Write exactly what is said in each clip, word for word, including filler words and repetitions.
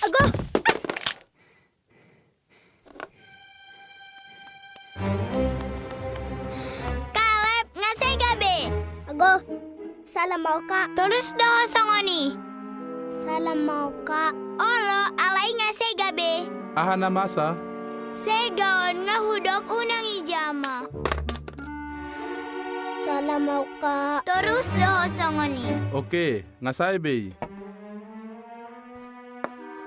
Ago! Kaleb, nga sega be? Ago, sala ma au, Kak. Torus do ho songon i. Sala ma au, Kak. Olo, alai nga sega be? Aha na masa? Sega on, nga hudok unang i jama. Sala ma au, Kak. Torus do ho songon i. Oke, nga sae be i.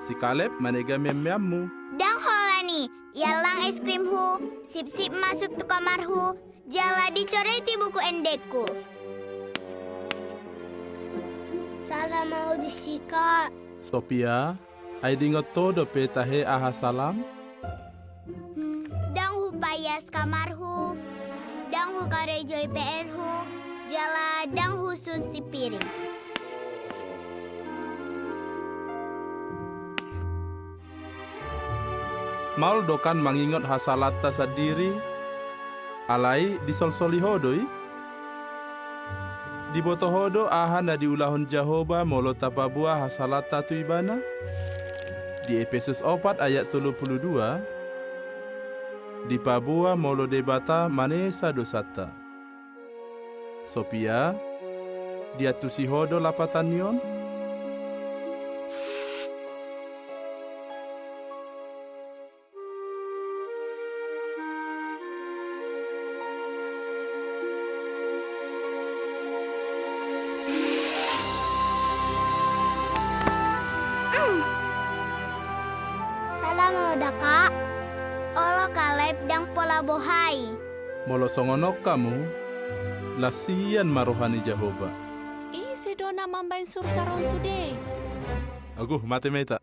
Si Kaleb manega meam-meammu. Ndang holan i, iallang es krimhu, sipsip masuk tu kamarhu, jala dicoreti buku endengku. Sala ma au disi, Kak. Sopia, ai diingot ho dope tahe aha salam? Hmm, ndang hupaias kamarhu, ndang hukarejoi P R-hu, jala ndang hususi piring. Maol do kan mangingot hasalanta sandiri, alai disolsoli ho do i? Diboto ho do aha na diulahon Jahowa molo tapaboa hasalanta tu Ibana? Di Epesus opat ayat tolu pulu dua, dipaboa molo Debata manesa dosanta. Sopia, diantusi ho do lapatan ni on? Sala ma au da, Kak. Olo Kaleb, ndang pola boha i. Molo songon on hamu, las hian ma roha ni Jahowa. Ise do na mambahen sursar on sude? Aguh, mate ma hita.